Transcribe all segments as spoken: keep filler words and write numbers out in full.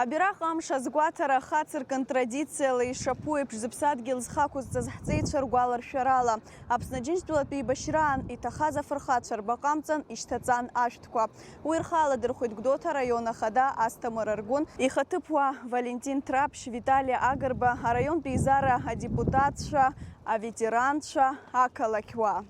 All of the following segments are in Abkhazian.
Абираҟ амш азгәаҭара хацыркын традициала ишаԥу еиԥш зыԥсадгьыл зхы ақәызҵаз ҳҵеицәа ргәаларшәарала. Аԥсны Аџьынџьтәылатәи еибашьраан иҭахаз афырхацәа рбаҟа амҵан ишьҭаҵан ашәҭқәа. Уи рхы аладырхәит Гәдоуҭа араион ахада Асҭамыр Аргәын, ихаҭыԥуаа Валентин Ҭраԥшь, Витали Агрба, араионтә еизара адепутатцәа, аветеранцәа, ақалақьуаа.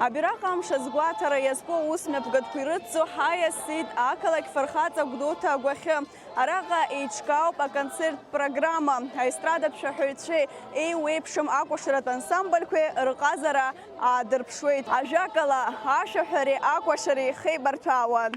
Абираҟ амш азгәаҭара иазку аус мҩаԥгатәқәа ирыдҵо ҳаиасит ақалақь фырхаҵа Гәдоуҭа агәахьы. Араҟа еиҿкаауп аконцерттә программа, аестрадатә шәаҳәаҩцәеи еиуеиԥшым акәашаратә ансамбльқәеи рҟазара аадырԥшуеит. Ажәакала, ашәаҳәареи акәашареи хеибарҭәаауан.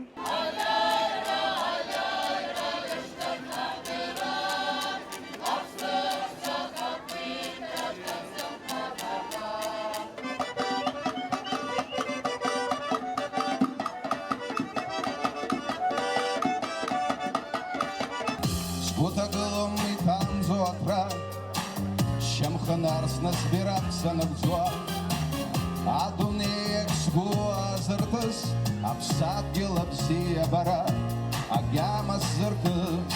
Сгәы ҭагылом иҭанӡоу аҭра, сшьамхы нарсны сбираҟ санагәӡуа, адунеиаҿ сгәы азырҭыс, аԥсадгьыл абзиабара агьама сзыркыз.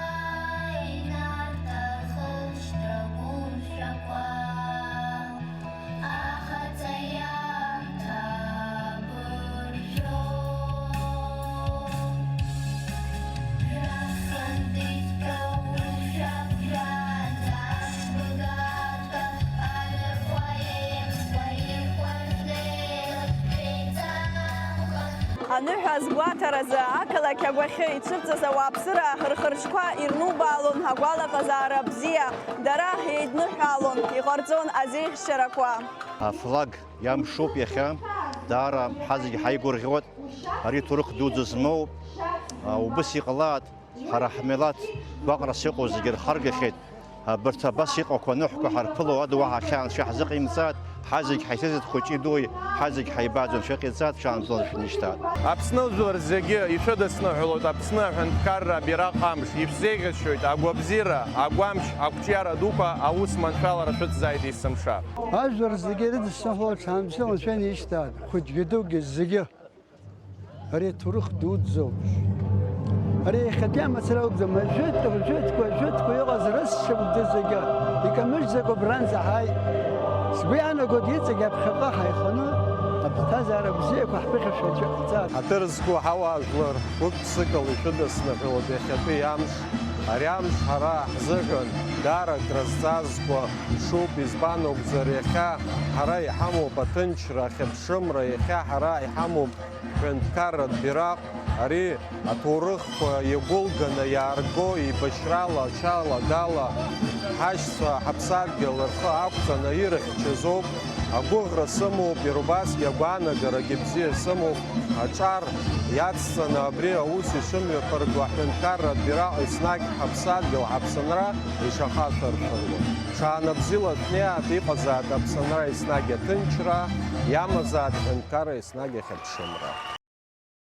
Аҳаҳаи, Нарҭ ахышәҭра гәымшәақәа, ахаҵа иамҭа быржәо. Жәаф хынтә ицәгьоу шәаԥжәаӡа шәбгатәа, анырхәа еимсуа ирхәа шәнеилоит шәеиҵамхан. Аныҳәа азгәаҭаразы ақалақь агәахьы ицәырҵыз ауааԥсыра рхы-рҿқәа ирнубаалон агәалаҟазаара бзиа, дара еидныҳәалон, иҟарҵон азеиӷьшьарақәа. Афлаг иамшуп иахьа, даара ҳазегь ҳаигәырӷьоит, ари ҭоурых дуӡӡа змоуп, а, убыс иҟалааит. Ҳара ҳмилаҭ гәаҟрас иҟоу зегьы рхаргахьеит. Абарҭ абас иҟақәоу аныҳәқәа ҳарԥыло адуа ҳахьаанцәа ҳзыҟаимҵааит, ҳазегь ҳаицәыӡит хәыҷи дуи, ҳазегь ҳаибаӡом, шәыҟаиҵааит, шәаанӡа шәнышьҭааит. Аԥсны жәлар зегьы ишәыдысныҳәалоит Аԥсны аҳәынҭқарра абираҟ амш, ишәзеиӷьасшьоит агәабзиара, агәамч, ақәҿиара дуқәа, аус маншәалара шәыцзааит есымша. Ажәлар зегьы ирыдысныҳәалоит, ҳамсыл анцәа инишьҭааит, хәыҷгьы дугьы зегьы. Ари аҭоурых дуӡӡоуп. Ари иахьатәи амацара акәӡам, ажәытә, ажәытәқәа, ажәытәқәа иҟаз рысшьапгьы зегьы икамыжьӡакәа абранӡа ҳааит. Сгәы иаанагоит, иҵегь аԥхьаҟа ҳаиханы аԥсҭазаара бзиақәа ҳԥыхьашәаҩцәа ҟаиҵааит. Ҳаҭыр зқәу ҳауаажәлар, гәык-ԥсыкала ишәыдысныҳәалоит иахьатәи амш. Ари амш ҳара ҳзыҳәан даара акрызҵазкуа мшуп, избан акәзар, иахьа ҳара иҳамоуп аҭынчра, ахьыԥшымра, иахьа ҳара иҳамоуп ҳҳәынҭқарратә бираҟ, ари аҭоурыхқәа иагәылганы иаарго, еибашьрала, ачалагала, ҳашьцәа ҳаԥсадгьыл рхы ақәҵаны ирыхьчаз ауп. Агәыӷра сымоуп, иара убасгьы агәаанагарагьы бзиа сымоуп, аҿар иацҵаны абри аус ишымҩаԥырго аҳәынҭқарратә бираҟ еснагь ҳаԥсадгьыл, ҳаԥсынра ишахашәыршәыруа. Шаанабзиала шәнеиааит, иҟазааит Аԥсынра еснагь аҭынчра, иамазааит ҳәынҭқарра еснагь ахьыԥшымра.